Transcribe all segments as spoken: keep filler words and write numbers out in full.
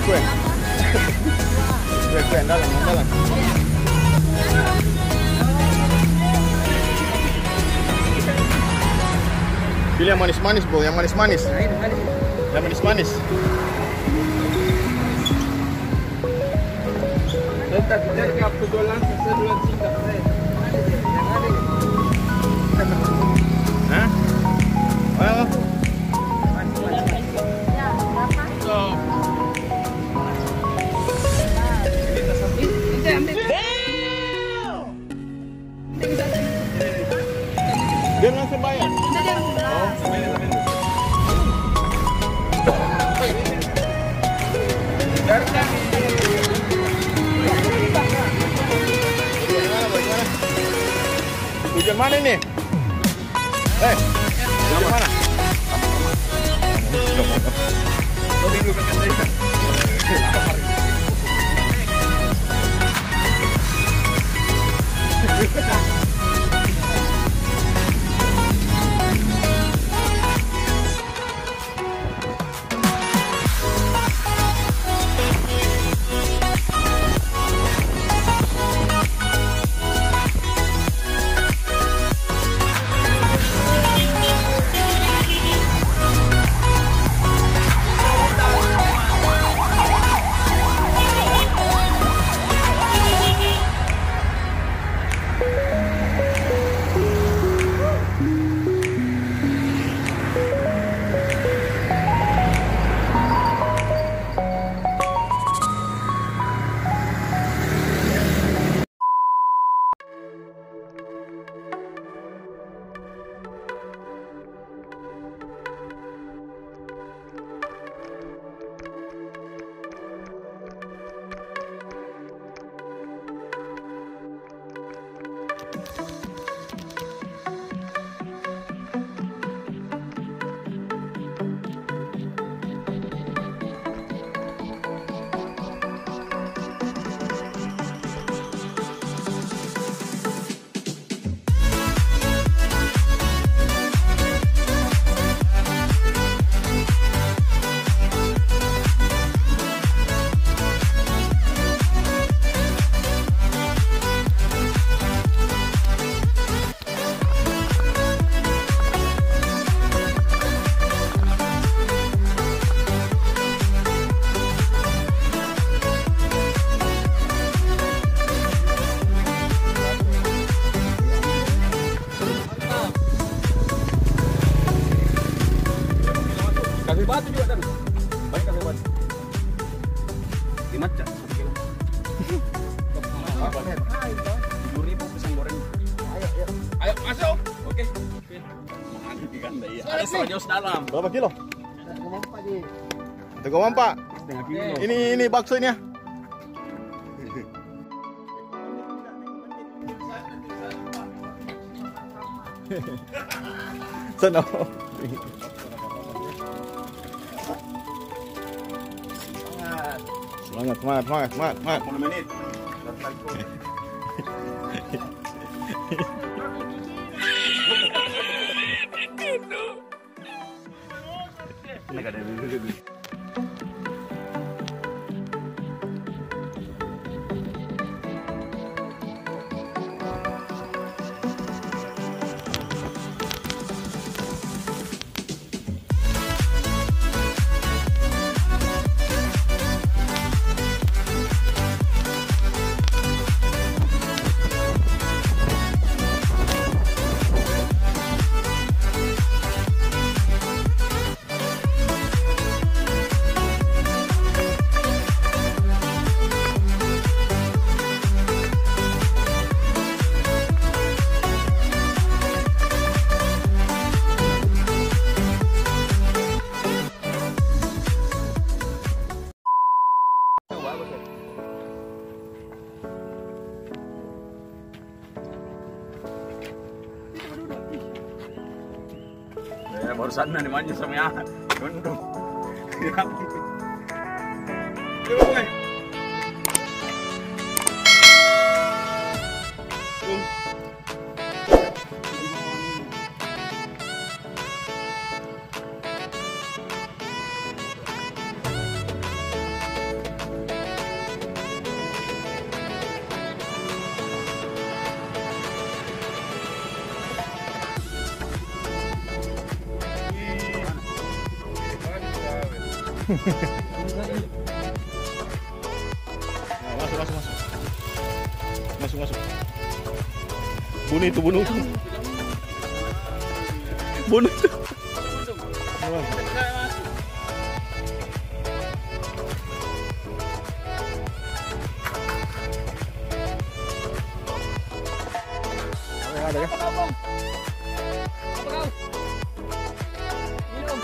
Kue. Kue, kue, andalang, andalang. Pilih yang manis-manis, Bro, yang manis-manis. Yang manis-manis. Hah? Ayo. Dia langsung bayar. Oh. Hujan mana ini? Eh, hujan mana? Kafe batu juga, Dan. Banyak kafe batu. Di Macca, satu kilo. Tujuh ribu pisang goreng. Ayo, ayo. Ayo, masuk. Oke. Mahal di Ganda, iya. Ada Seraja Dalam. Berapa kilo? Tiga koma empat. Setengah kilo. Ini, ini bakso ini ya. Sana. Semangat, semangat, semangat, semangat, semangat. Sepuluh menit. Eh, barusan na nimanya sama ya. Untung. Ya. Yuk, weh. Nah, masuk, masuk, masuk. Masuk, masuk. Bunuh itu, bunuh itu. Bunuh itu. Apa yang ada, ya? Apa kau, Bong? Apa kau? Minum.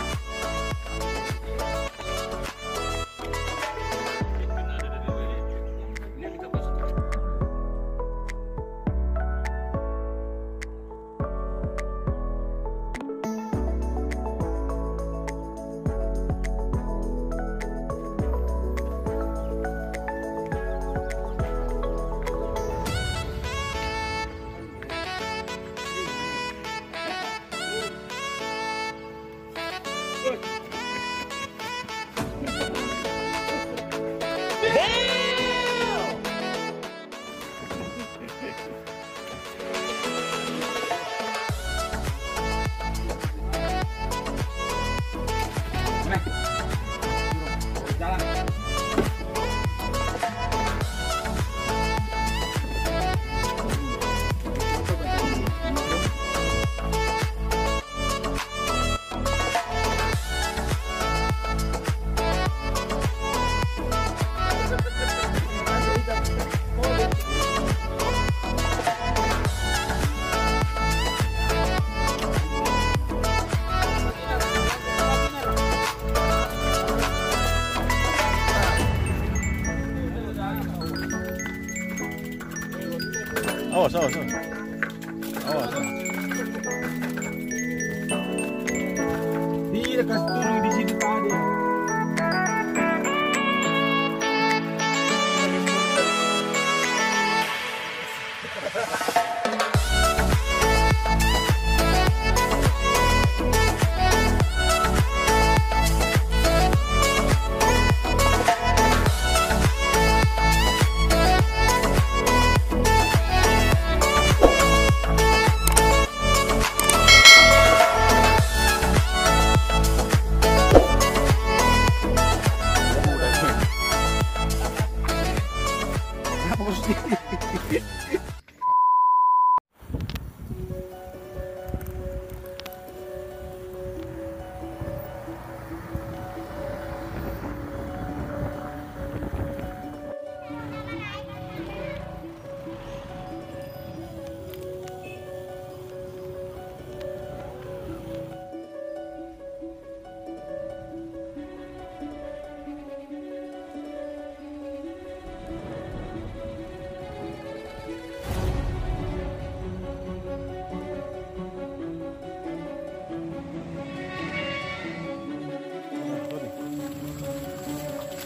Awas, awas, awas. Awas, awas. Tidak kasih turun di situ tadi. Apa maksudnya?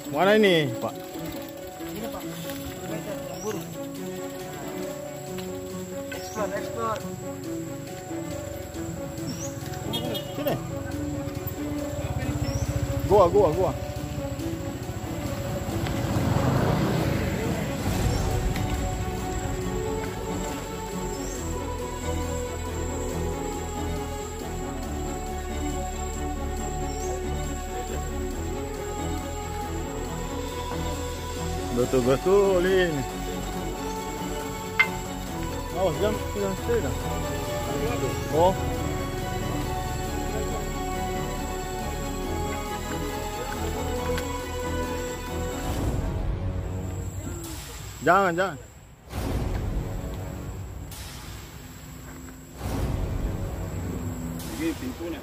Mana ini, Pak? Ini, Pak. Buru. Explore, explore. Sini. Goa, goa, goa. Betul-betul ini. Awas, jangan, jangan sepeda. Oh. Jangan, jangan. Ini pintunya.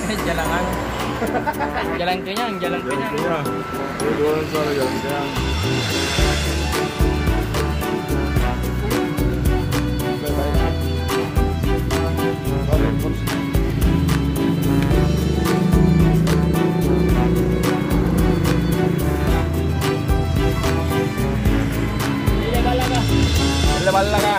Jalan anu. Jalan kenyang, jalan kenyang. Jalan kenyang. Jalan kenyang. Balla-balla ka.